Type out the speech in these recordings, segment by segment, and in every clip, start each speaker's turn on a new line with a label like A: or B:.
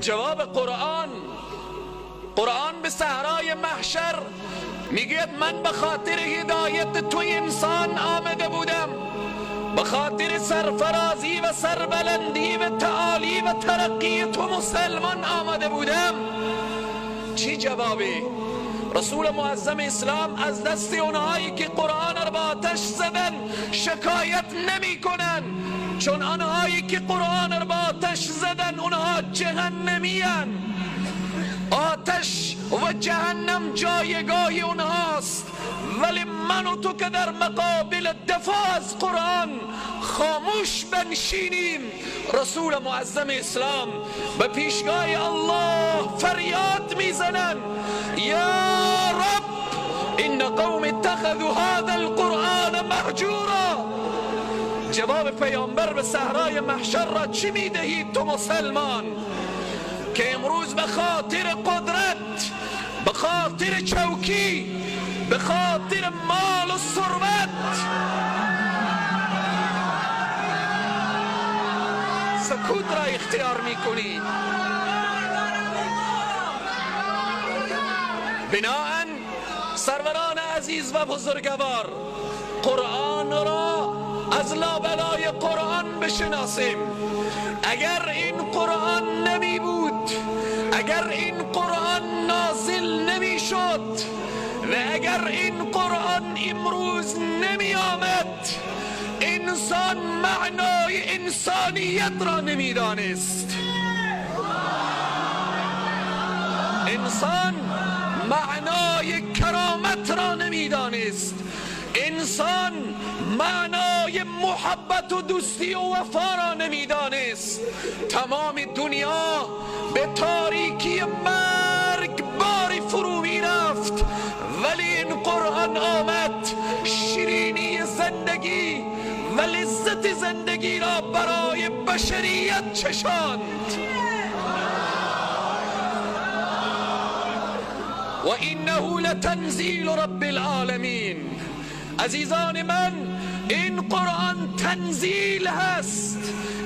A: جواب قرآن، قرآن به صحرای محشر میگوید من به خاطر هدایت توی انسان آمده بودم، به خاطر سرفرازی و سربلندی و تعالی و ترقی تو مسلمان آمده بودم. چی جوابی؟ رسول معظم اسلام از دست اونهایی که قرآن را با آتش زدن شکایت نمی کنن، چون آنهایی که قرآن را با آتش زدن اونها جهنمی هن. آتش و جهنم جایگاه اونهاست، ولی من و تو که در مقابل دفاع از قرآن خاموش بنشینیم، رسول معظم اسلام به پیشگاه الله فریاد میزنن یا رب ان قوم اتخذوا هذا القرآن مهجورا. جواب پیامبر به صحرای محشر را چی میدهی تو مسلمان که امروز به خاطر قدرت، به خاطر چوکی، به خاطر مال و ثروت سکوت را اختیار میکنی؟ بناءً سروران عزیز و بزرگوار، قرآن را از لابلای قرآن بشناسیم. اگر این قرآن نمی بود، اگر این قرآن نازل نمی شد و اگر این قرآن امروز نمی آمد، انسان معنای انسانیت را نمی دانست. انسان معنای کرامت را نمی دانست. انسان معنای محبت و دوستی و وفا را نمیدانست. تمام دنیا به تاریکی مرگ باری فرو میرفت، ولی این قرآن آمد شیرینی زندگی و لذت زندگی را برای بشریت چشاند. و انه لتنزیل رب العالمین. عزیزان من، این قرآن تنزیل هست،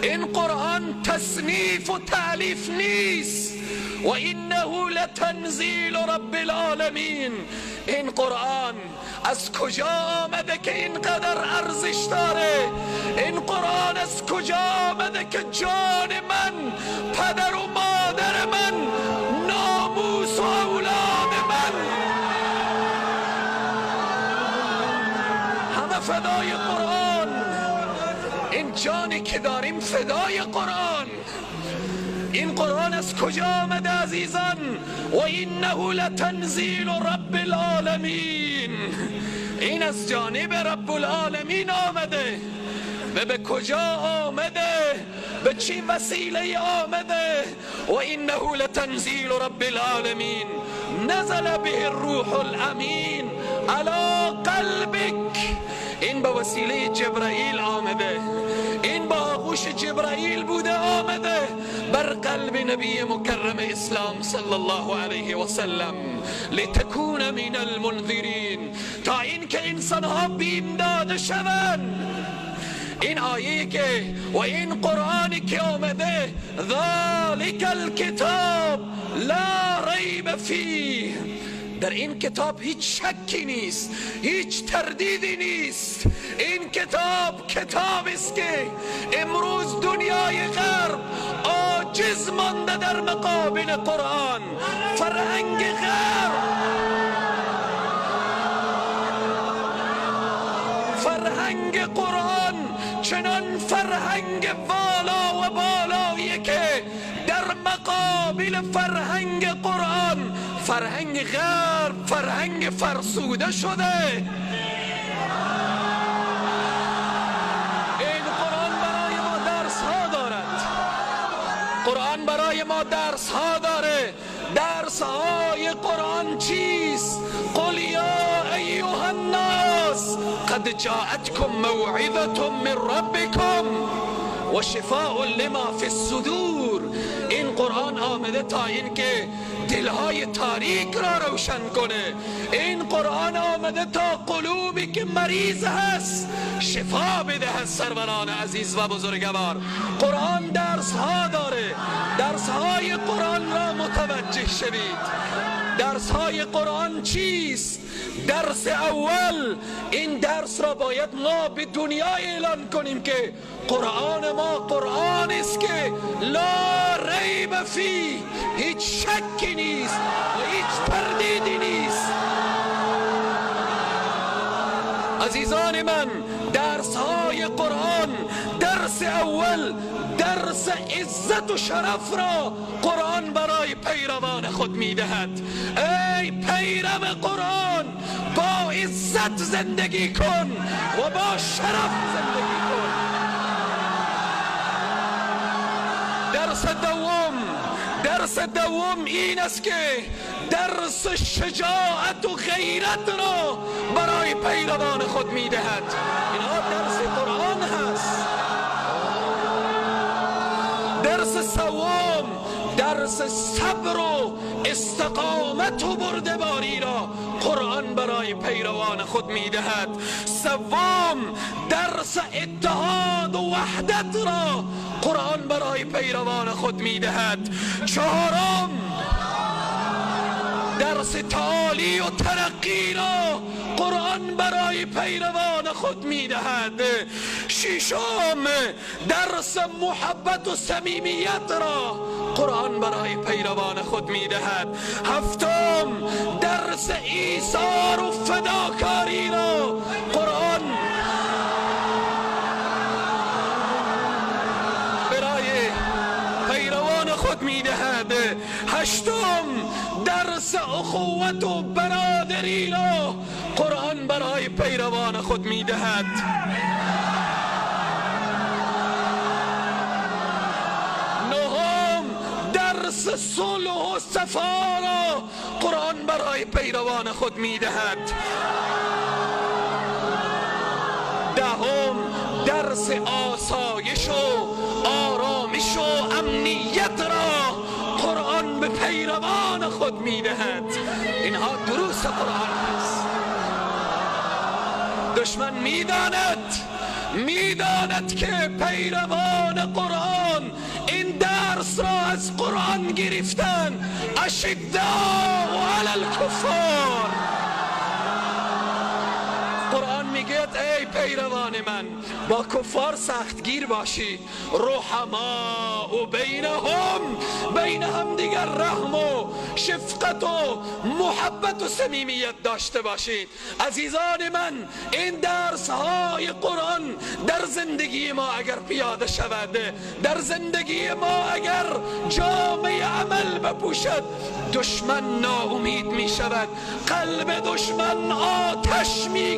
A: این قرآن تصنیف و تألیف نیست. و انه لتنزیل رب العالمین. این قرآن از کجا آمده که اینقدر ارزش داره؟ این قرآن از کجا آمده که جان من، پدر و مادر من، ناموس و اولاد من همه فدای قرآن؟ این جانی که داریم فدای قرآن. این قرآن از کجا آمده عزیزان؟ و انه لتنزیل رب العالمین. این از جانب رب العالمین آمده. و به کجا آمده؟ به چی وسیله آمده؟ و انه لتنزیل رب العالمین نزل به الروح الامین علی قلبک. این به وسیله جبرائیل آمده، این با آغوش جبرائیل بوده آمده بر قلب نبی مکرم اسلام صلی الله علیه و سلم، لتکون من المنذرین، تا اینکه انسانها بیم داده شوند. این آیه که و این قرآنی که آمده، ذالک الکتاب لا ریب فیه، در این کتاب هیچ شکی نیست، هیچ تردیدی نیست. این کتاب کتاب است که امروز دنیای غرب عاجز مانده در مقابل قرآن. فرهنگ غرب، فرهنگ قرآن چنان فرهنگ والا و بالاییه که در مقابل فرهنگ قرآن فرهنگ غرب فرهنگ فرسوده شده. این قرآن برای ما درس ها دارد. قرآن برای ما درس ها داره. درس های قرآن چیست؟ قل یا ایها الناس قد جاءتكم موعظة من ربكم و شفاء لما فی الصدور. این قرآن آمده تا اینکه دلهای تاریک را روشن کنه. این قرآن آمده تا قلوبی که مریض هست شفا بده. سروران عزیز و بزرگوار، قرآن درس ها داره. درس های قرآن متوجه شوید. درس های قرآن چیست؟ درس اول، این درس را باید ما به دنیا اعلان کنیم که قرآن ما قرآن است که لا ریب فیه، هیچ شکی نیست و هیچ تردیدی نیست. عزیزان من، درس های قرآن، درس اول، درس عزت و شرف را قرآن برای پیروان خود میدهد. ای پیرو قرآن، با عزت زندگی کن و با شرف زندگی کن. درس دوم این است که درس شجاعت و غیرت را برای پیروان خود میدهد. اینها درس قرآن هست. درس سوم، درس صبر و استقامت و بردباری را قرآن برای پیروان خود میدهد. سوم، درس اتحاد و وحدت را قرآن برای پیروان خود میدهد. چهارم، درس تعالی و ترقی را قرآن برای پیروان خود میدهد. ششم، درس محبت و صمیمیت را قرآن برای پیروان خود میدهد. هفتم، درس ایثار و فداکاری را قرآن برای پیروان خود میدهد. هشتم، درس اخوت و برادری را قرآن برای پیروان خود میدهد. نهم، درس صلح و صفا را قرآن برای پیروان خود میدهد. دهم، درس آسایش و آرامش و امنیت را قرآن به پیروان خود میدهد. اینها دروس قرآن است. دشمن میداند که پیروان قرآن این درس را از قرآن گرفتن. اشداء علی الکفار. قرآن میگه ای پیروان من، با کفار سختگیر باشید، رحماء بینهم، بین هم دیگر رحم و شفقت و محبت و صمیمیت داشته باشید. عزیزان من، این درس های قرآن در زندگی ما اگر پیاده شود، در زندگی ما اگر جامه عمل بپوشد، دشمن ناامید می شود، قلب دشمن آتش می